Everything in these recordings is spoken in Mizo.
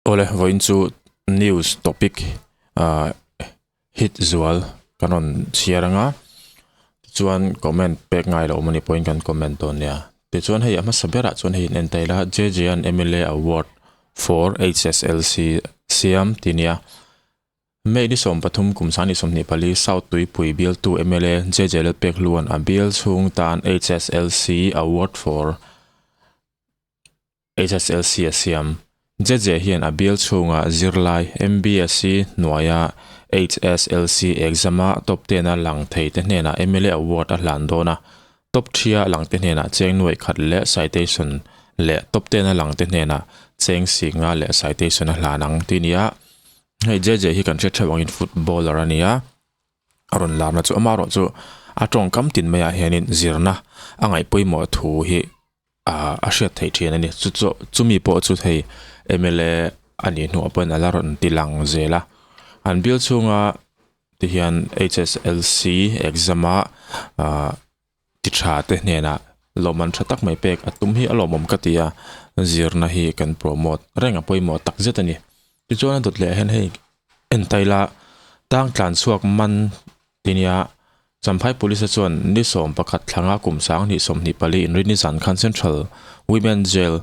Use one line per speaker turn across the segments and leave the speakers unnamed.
Awle, vawiin chu news topic ah hit zual kan rawn chhiar ang a, tichuan comment pek ngai lo awm a nih pawhin kan comment dawn nia. Tichuan hei a hmasa berah chuan hei in en ta ila JJ-a'n mla award for HSLC siam tih nia. May ni 13 kum 2024 South Tuipui bialtu mla JJ Lalpekhlua'n a bial chhung tan HSLC award for HSLC a siam. JJ hian a bial chhunga zirlai MBSC hnuaia HSLC exam-a top ten a lang thei te hnenah mla award a hlan dawn a. Top thia lang te hnenah cheng nuaih khat leh citation leh top ten a lang te hnenah cheng singa leh citation a hlan ang tih a ni a. Hei JJ hi kan hre theuh angin footballer a ni a, a rawn larna chu amaherawh chu a tawngkam tin maiah hianin zirna a ngaih pawimawh thu hi ah a hriat theih thin a ni. Chu chu chumi pawh chu hei mla a nih hnuah pawhin a la rawn ti lang zel a, an bial chhunga tihian HSLC exam a ah ti tha te hnenah lawmman tha tak mai pek a tum hi a lawmawm ka ti a, zirna hi kan promote reng a pawimawh tak zet a ni. Tichuan a dawt leh ah hian hei entaila tang tlan chhuak man ti nia Champhai Police chuan ni 11 thlanga kum 2024 inrinni zan khan Central Women Jail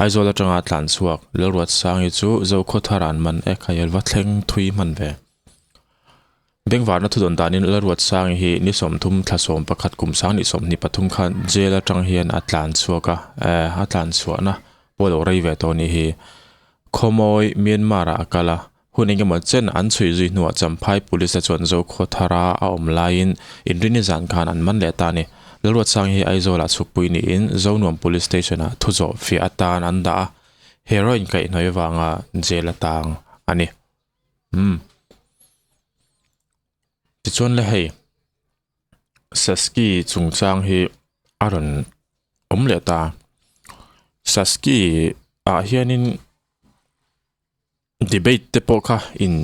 Aizawl atanga tlan chhuak Lalruatsangi chu Zokhawthara'n man e khaiel va thleng thui hman ve. Bengvarna thudawn danin Lalruatsangi hi ni 30 thla 11 kum 2023 khan jail atang hian a tlan chhuak a, eh a tlan chhuahna pawh lo rei ve tawh anih hi. Khawmawi Myanmar ah a kal a, hun engemaw chen an chhui zui hnuah Champhai Police te chuan Zokhawthara a awm laiin inrini zan khan an man leh ta a ni. Lalruatsangi hi Aizawl ah chhukpui niin Zonuam Police Station ah thu zawh fiah atan an dah a, heroin kaihhnawih avanga jail a tang a ni. Umm. Tichuan le hei Saski chungchang hi a rawn awm leh ta. Saski ah hianin debate te pawh kha in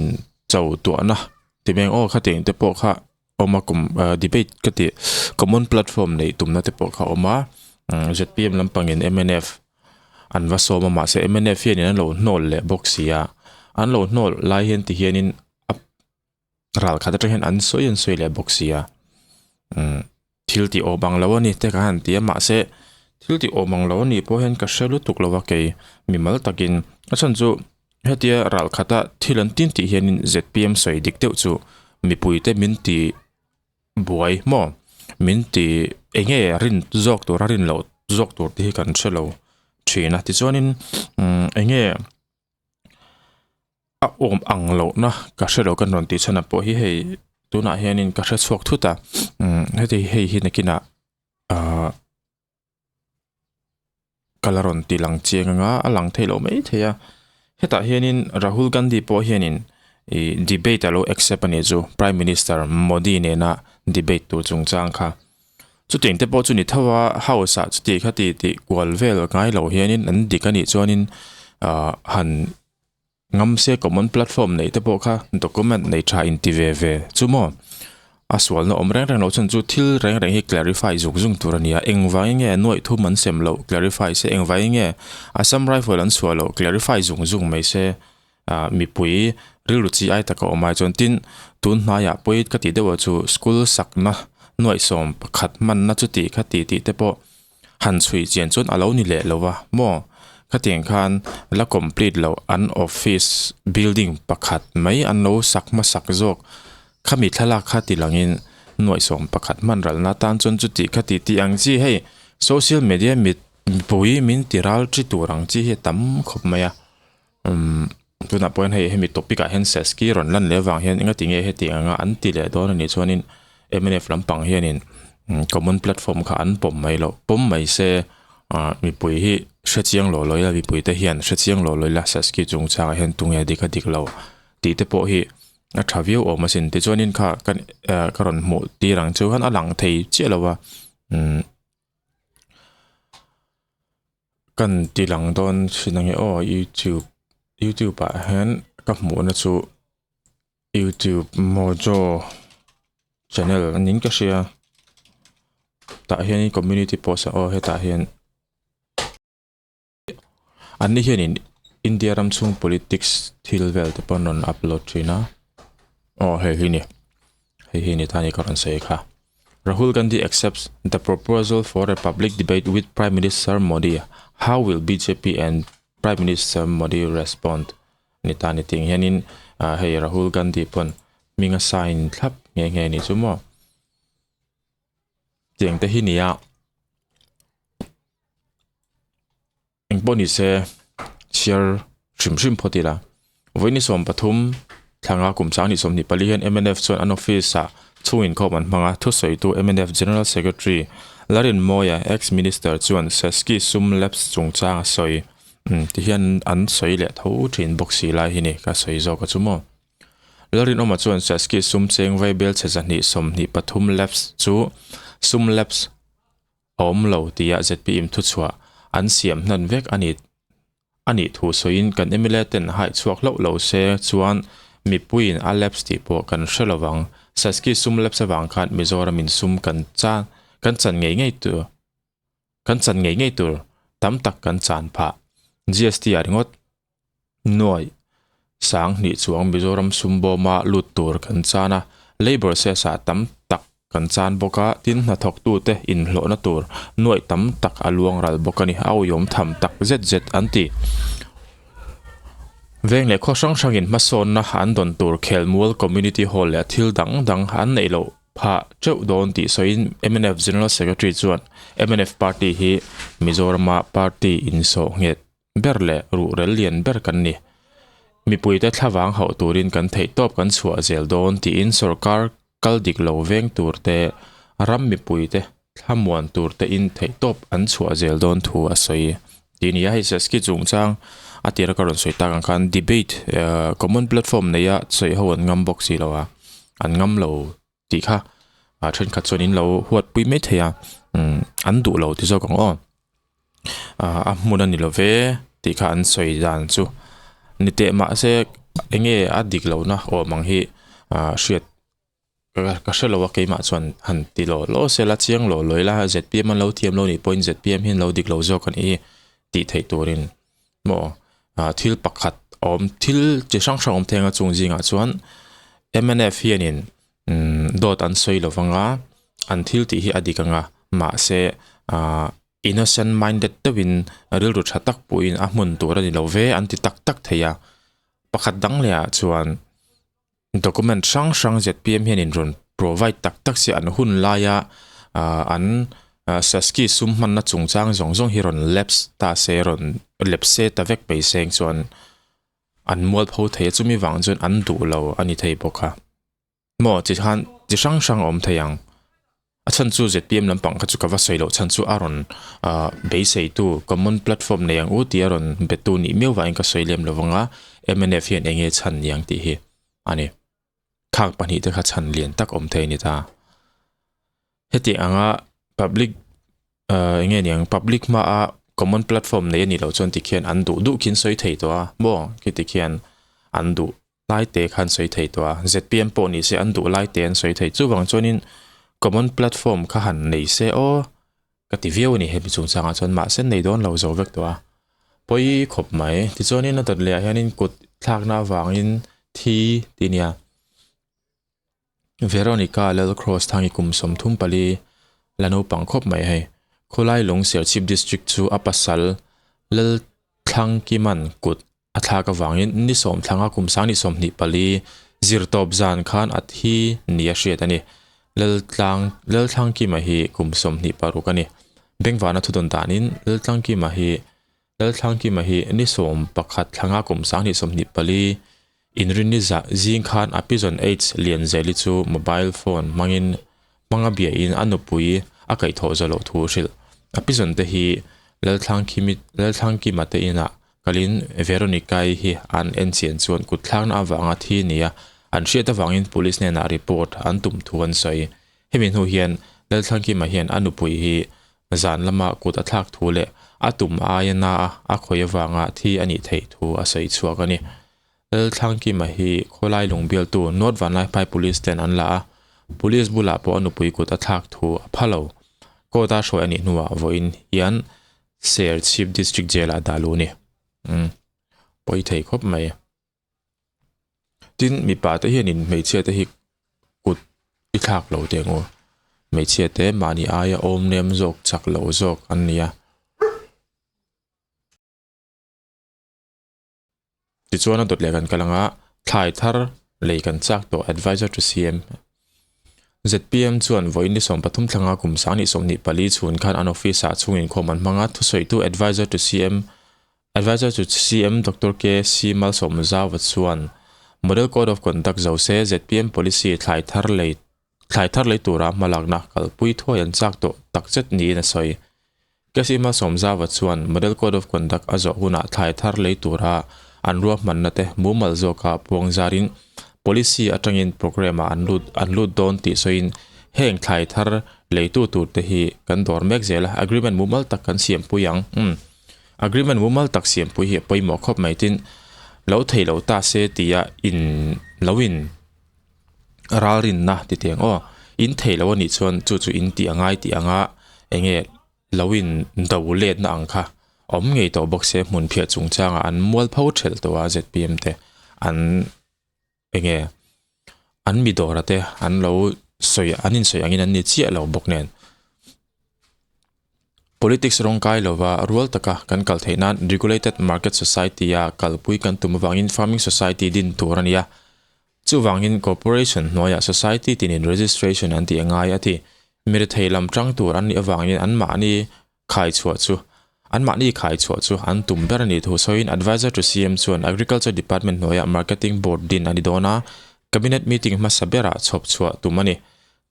cho tuahna ti mai ang aw khatiang te pawh kha awm a kum ah debate ka tih common platform neih tumna te pawh kha a awm a zpm lampangin mnf an va sawm a mahse mnf hianin an lo hnawl leh bawk si a an lo hnawl lai hian ti hianin a ral khat atang hian an sawi an sawi leh bawk si a umm thil tih awm ang lo a ni te ka han ti a mahse thil tih awm ang lo a nih pawh hian ka hre lutuk lo a kei mimal takin a chhan chu hetia ral khata thil an tin tih hianin zpm sawi dik deuh chu mipui te min ti buai maw min ti eng nge rin zawk tur a rin loh zawk tur te hi kan hre lo thin a tichuanin umm eng nge a awm ang lohna ka hre lo kan rawn tih chhan ah pawh hi hei tunah hianin ka hre chhuak thut a umm heti hei hi nakinah ahh ka la rawn ti lang chiang anga a lang theih loh mai thei a hetah hianin Rahul Gandhi pawh hianin ih debate a lo accept a nih chu prime minister Modi nena debate tur chungchang kha chutiang te pawh chu ni tho a house ah chuti kha ti tih kual vel ngai lo hianin an dik a nih chuanin ah han Ngam se common platform neih te pawh kha document nei tha in ti ve ve chu maw? A sualna awm reng reng loh chuan chu thil reng reng hi clarify zung zung tur a ni a, engvangin nge nuaih thum an sem loh clarify se, engvangin nge Assam Rifle an chhuah loh clarify zung zung mai se, ah mipui rilru chi ai taka awm ai chuan tin tun hnaiah pawi ka tih deuh ah chu school sakna nuaih 11 hmanna chuti kha ti tih te pawh han chhui chian chuan a lo ni leh lo va maw khatiang khan la complete loh an office building pakhat mai an lo sak hmasak zawk khami thlalak kha ti langin nuaih 11 hman ralna tan chuan chuti khati tih ang chi hei social media mit mipui min ti ral thi tur ang chi hi a tam khawp mai a umm tunah pawh hian hei hemi topic ah hian sasky rawn lan leh avang hian engati nge heti anga an ti leh dawn a nih chuanin mnf lampang hianin common platform kha an pawm mai loh pawm mai se ah mipui hi hre chiang lo lo ila mipui te hian hre chiang lo lo ila sasky chungchangah hian tunge dik a dik lo tih te pawh hi a tha viau awm asin tichuanin kha ka ka rawn hmuh tir ang chu khan a lang thei chiah lo a umm. Kan ti lang dawn thin ange aw youtube youtube ah hian ka hmuhna chu youtube mojo channel a niin ka hria tah hianin community post ah aw hetah hian an ni hianin. India ram chhung politics thil vel te pawh an rawn upload thin a aw hei hi ni hei hi ni ta ni ka rawn sawi kha Rahul Gandhi accepts the proposal for a public debate with Prime Minister Modi how will bjp and Prime Minister Modi respond ni ta ni ting hianin ah hei Rahul Gandhi pawn hming a sign thlap nghe nghe a ni chu maw. Tiang te hi nia engpawh ni se chhiar hrim hrim phawt ila vawiin 13 thlanga kum sang ni 24 hian mnf chuan an office ah chhung inkhawm an hmang a thusawitu mnf general secretary Larinmawia ex minister chuan Sasky sum lapse chungchang a sawi umm ti hian an sawi leh tho thin bawk si lai hi ni ka sawi zawk a chu maw. Lalrinawma chuan Sasky sum cheng vaibel chhe 123 lapse chu sum lapse a awm lo tia zpm thuchhuah an siam hnan vek a ni a nih thu sawiin kan mla ten haih chhuak hlauh lo se chuan mipuiin a lapse tih pawh kan hre lo vang. Sasky sum lapse avang khan Mizoramin sum kan chan kan chan ngei ngei tur kan chan ngei ngei tur tam tak kan chan phah. GST ah ringawt Nuaih 2000 chuang Mizoram sum bawma lut tur kan chan a, Labour cess ah tam tak kan chan bawk a, tin hnathawktute inhlawhna tur nuaih tam tak a luang ral bawk a ni, a uiawm tham tak zet zet an ti. Veng leh khaw hrang hrangin hmasawnna an dawn tur khelmual Community Hall leh thil dang dang an neih loh phah teuh dawn tih sawiin mnf General Secretary chuan mnf party hi Mizorama party insawh nghet ber leh ruhrel lian ber kan ni. Mipuite thlavang hauh turin kan theihtawp kan chhuah zel dawn tiin sorkar kal dik lo veng tur te, ram mipuite thlamuan tur tein theihtawp an chhuah zel dawn thu a sawi. Tih ni a, hei Sasky chungchang a tira ka rawn sawi tak ang khan debate common platform neia sawi ho an ngam bawk si lo a, an ngam lo tih kha thenkhat chuan in lo huat pui mai thei a an duh lo ti zawk ang aw a hmun a ni lo ve tih kha an sawi dan chu ni teh mahse eng nge a dik lo na awm ang hi hriat ka hre lo a keimah chuan han ti law law se la chiang law law ila zpm an lo thiam lo nih pawhin zpm hian lo dik lo zawk a nih hi tih theih turin maw thil pakhat awm thil chi hrang hrang awm theng a chung zingah chuan mnf hianin dawt an sawi lo vang a an thil tih hi a dik ang a mahse ah innocent minded deuhin rilru tha tak pawhin a hmun tur a ni lo ve an ti tak tak thei a pakhat dang leh ah chuan document hrang hrang zpm hianin rawn provide tak tak se an hun laia ah an Sasky sum hmanna chungchang zawng zawng hi rawn lapse ta se rawn lapse ta vek mai seng chuan an mual pho thei a chumi vang chuan an duh lo a ni thei bawk a maw chi khan chi hrang hrang a awm thei ang a chhan chu zpm lampang kha chu ka va sawi loh chhan chu a rawn ah beisei tu common platform nei ang u tih a rawn be tu nih miau vangin ka sawi lem lo vang a mnf hian eng nge chhan niang tih hi a ni khang pahnih te kha chhan lian tak awm thei a ni ta heti anga public ah eng nge niang public hmaa common platform nei a nih loh chuan tikhian an duh duh khian sawi thei tawh a maw khiti khian an duh lai te khan sawi thei tawh a zpm pawh ni se an duh lai te an sawi thei chuvang chuanin common platform kha han nei se aw ka ti viau a ni hemi chungchangah chuan mahse nei dawn lo zo vek tawh a pawi khawp mai tichuanin a dawt leh ah hianin kut thlakna avangin thi tih a nia. Veronica Lalcross Thangi kum 34 la naupang khawp mai hei. Khawlai lung Serchhip District chu a pasal Lalthlangkiman kut a thlak avangin ni sawm thlanga kum 24 zirtawp zan khan a thi ni a hriat a ni. Laltlang Lalthlangkima hi kum 26 a ni. Bengvana thudawn danin Laltlangkima hi Lalthlangkima hi ni 11 thlanga kum 24 Inrinni zah zing khan a Pigeon H Lianzeli chu mobile phone hmangin hmanga biain a nupui a kaihthawh zawh loh thu hrilh. A Pigeon te hi Lalthlangkimi Lalthlangkima te inah kalin Veronica-i hi an enchian chuan kutthlakna avanga thi nia an hriat avangin police hnenah report an tum thu an sawi. Hemi hnu hian Lalthlangkima hian a nupui hi zan lama kut a thlak thu leh a tum aia na a khawi avanga thi a nih theih thu a sawi chhuak a ni. Lalthlangkima hi khawlai lung bialtu North Vanlaiphai Police ten an la a, Police bulah pawh a nupui kut a thlak thu a pha lo. Court a hruai a nih hnuah vawiin hian Serchhip District Jail ah dah luh a ni. Umm. Pawi thei khawp mai. Tin, mipa te hianin hmeichhia te hi kut i thlak lo teh ang u. Hmeichhia te mahni aia awm nem zawk chak lo zawk an ni a. Tichuan a dawt leh kan kal anga thlai thar lei kan chak tawh Adviser to CM zpm chuan vawiin ni 13 thlanga kum 2024 chhun khan an office ah chhung inkhawm an hmang a, thusawitu Adviser to CM Adviser to CM Doctor KC Malsawmzauva chuan Model Code of Conduct zo se zpm policy thlai thar lei Thlai thar lei tura hmalakna kalpui thuai an chak tawh takzet niin a sawi. Kesi Hmasawmzava chuan Model Code of Conduct a zawh hunah thlai thar lei tura an ruahmanna te mumal zawka puang zarin policy atangin programme-ah an lut an lut dawn tih sawiin heng thlai thar leitu tur te hi kan dawr mek zel a, agreement mumal tak kan siampui ang. Umm. Agreement mumal tak siampui hi a pawimawh khawp mai tin lo thei lo ta se tia in lo in ralrinna ti teng aw in thei lo anih chuan chu chu in tih angai tih anga enge lo in do letna ang kha awm ngei tawh bawk se hmun phiah chungchangah an mual pho thelh tawh a zpm te an enge an mi dawra te an lo sawi an insawi angin an ni chiah lo bawk nen. Politics rawng kai lova rual taka kan kal theih nan Regulated Market Society-a kalpui kan tum avangin Farming Society din tur a ni a. Chuvangin Corporation hnuaiah Society tinin registration an tih a ngai a ti. Mi rethei lam tang tur an nih avangin anmahni khaichhuah chu anmahni khaichhuah chu an tum ber a nih thu sawiin Adviser to CM chuan Agriculture Department hnuaiah Marketing Board din a ni dawn a, Cabinet meeting hmasa berah chhawpchhuah tum a ni.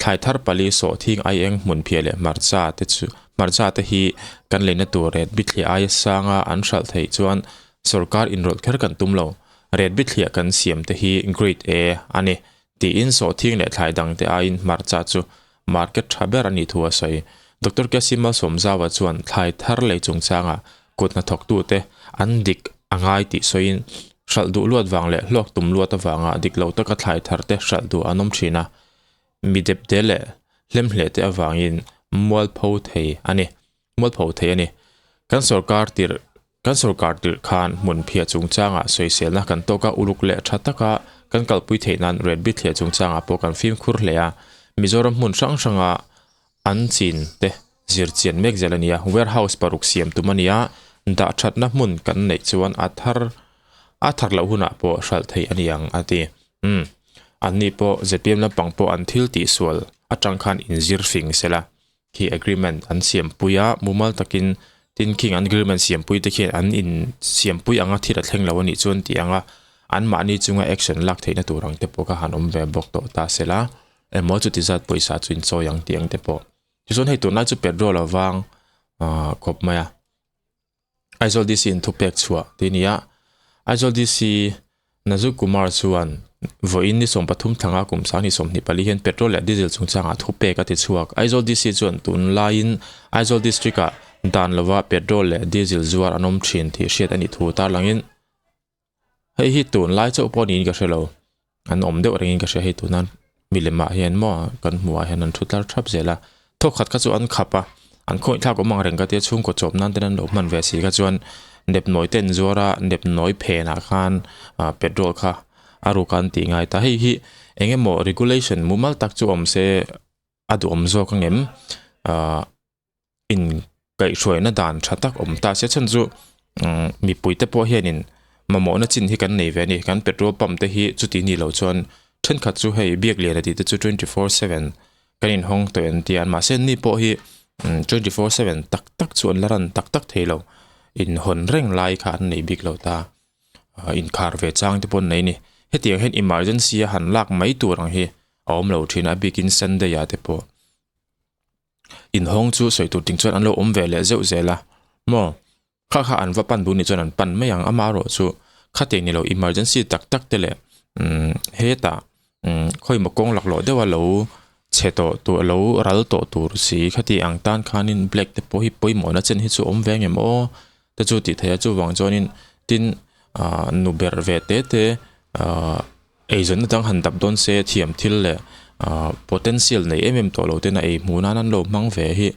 Thlai thar pali sawhthing aieng hmun phiah leh hmarcha te chu hmarcha te hi kan leina tur ret bithliah aia sanga an hralh theih chuan sorkar inrawlh kher kan tum lo. Ret bithliah kan siam te hi grade A a ni tiin sawhthing leh thlai dang te aiin hmarcha chu market tha ber a nih thu a sawi. Doctor Kesi Malsawmzawa chuan thlai thar lei chungchanga kut hnathawktute an dik a ngai tih sawiin hralh duh luat vang leh hlawk tum luat avanga dik lo taka thlai thar te hralh duh an awm thin a. Mi depte leh hlemhleh te avangin mualpho thei a ni, mualpho thei a ni. Kan sorkar tirh, kan sorkar tirh khan hmun phiah chungchangah sawiselna kan tawk a, uluk leh tha taka kan kalpui theih nan ret bithliah chungchangah pawh kan fimkhur hle a. Mizoram hmun hrang hranga an chin te zir chian mek zel a ni a, warehouse paruk siam tum a ni a, dah thatna hmun kan neih chuan a thar a thar loh hunah pawh hralh theih a ni ang a ti. Umm, anni pawh zpm lampang pawh an thil tihsual atang khan inzir fing sela khi agreement an siampui a, mumal takin tin khing an agreement siampui te khian an in siampui anga thil a thleng lo a nih chuan tih anga anmahni chunga action lak theihna tur ang te pawh kha han awm ve bawk tawh ta sela. Emaw chuti zat pawisa chu in chawi ang tih ang te pawh. Tichuan hei tunlai chu petrol avang ah khawp mai a. Aizawl DC in thupek chhuah tih a ni a. Aizawl DC Nazuk Kumar chuan vawiin ni 13 thlanga kum 2024 hian petrol leh diesel chungchangah thupek a ti chhuak. Aizawl DC chuan tunlaiin Aizawl district ah dan lova petrol leh diesel zuar an awm thin tih hriat a nih thu tarlangin Hei hi tunlai chauh pawh niin ka hre lo, an awm deuh rengin ka hria hei tuna milem ah hian maw kan hmuh ah hian an thu tlar thap zel a, thawkhat kha chu an khap a, an khawih thlak awm ang reng ka tia chhungkaw chawp nan ten an lo hman ve si kha chuan nepnawi te an zuar a, nepnawi phenah khan ah petrol kha a ruk a an tih ngai ta, hei hi eng emaw regulation mumal tak chu awm se a duhawm zawk ang em ah. in kaihhruaina dan tha tak awm ta se chhan chu umm mipui te pawh hianin mamawhna chin hi kan nei ve a ni kan petrol pump te hi chuti ni lo chuan thenkhat chu hei biak lian a tih te chu 24/7 kan inhawng tawh an ti a mahse ni pawh hi 24/7 tak tak chu an la ran tak tak thei lo inhawn reng lai kha an nei bik lo ta inkhar ve chang te pawh an nei a ni hetiang hian emergency a han lak mai tur ang hi a awm lo thin a a bikin sunday ah te pawh. Inhawng chu sawi tur ting chuan an lo awm ve leh zeuh zel a, maw? Kha kha an va pan duh nih chuan an pan mai ang, amaherawh chu khatiang ni lo emergency tak tak te leh umm hetah umm khawimaw kawng laklawh deuha lo chhe tawh tur lo ral tawh tur si khati ang tan khanin black te pawh hi pawimawhna chen hi chu awm ve ang em aw te chu tih theih a chuvang chuanin tin ah nu ber ve te te ah. Eizawnna dang han dap dawn se thiam thil leh ah potential nei em em tawh lo ten a ei hmuh nan an lo hmang ve hi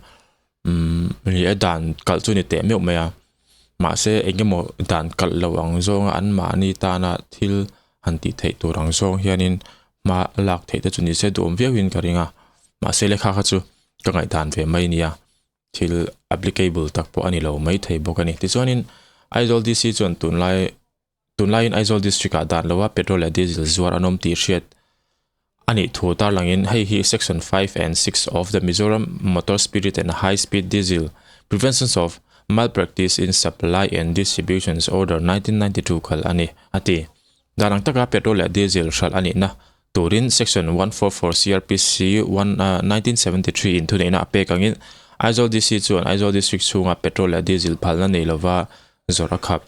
umm ni a dan kalh chu ni teh meuh mai a. Mahse engemaw dan kalh lo ang zawnga anmahni tana thil han tih theih tur ang zawng hianin hma lak theih te chu ni se duhawm viauin ka ring a. Mahse lehkha kha chu ka ngaihdan ve mai nia. Thil applicable tak pawh a ni lo mai thei bawk a ni. Tichuanin Aizawl DC chuan tunlai Tunlaiin Aizawl District-ah dan loa petrol leh diesel zuar an awm tih hriat a nih thu tarlangin hei hi Section 5 and 6 of the Mizoram Motor Spirit and High Speed Diesel Preventions of Malpractice in Supply and Distributions Order 1992 khalh a ni, a ti. Dan ang taka petrol leh diesel hralh a nihna turin Section 144 CrPC 1973 in thuneihna a pek angin Aizawl DC chuan Aizawl District chhunga petrol leh diesel phalna nei lova zawrh a khap.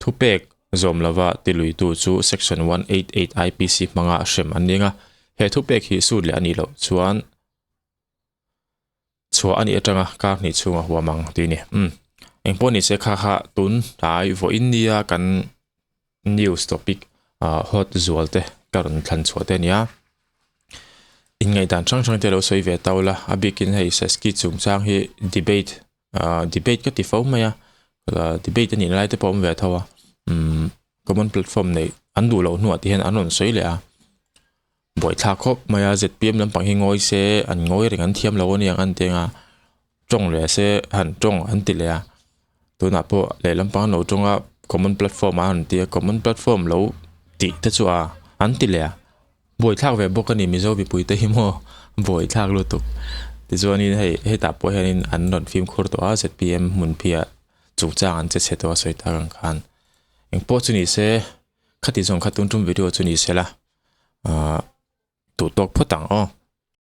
Thupek zawm lova tiluitu chu Section 188 IPC hmanga hrem an ning a, he thupek hi sut leh a nih loh chuan chhuah a nih atanga kar hnih chhunga huam ang tih a ni. Umm. Engpawh ni se kha kha tun tlai vawiin nia kan news topic hot zual te ka rawn thlan chhuah te a ni a. Inngaihdan hrang hrang te lo sawi ve tau la, a bikin hei Sasky chungchang hi debate ah debate ka ti fo mai a ah debate a nih lai te pawh a awm ve tho a umm common platform neih an duh loh hnuah te hian an rawn sawi leh a buaithlak khawp mai a zpm lampang hi ngawi se an ngawi reng an thiam lo a niang an ti ang a tawng leh se han tawng an ti leh a tunah pawh lehlam pang an lo tawng a common platform a han ti a common platform lo tih te chu a an ti leh a. Buaithlak ve bawk a ni Mizo mipui te hi maw buaithlak lutuk. Tichuanin hei hetah pawh hianin an rawn fimkhur tawh a zpm hmunphiah chungchang an che chhe tawh a sawi tak ang khan. Engpawh chu ni se khati zawng kha tun tum video chu ni se la ahh duh tawk phawt ang aw.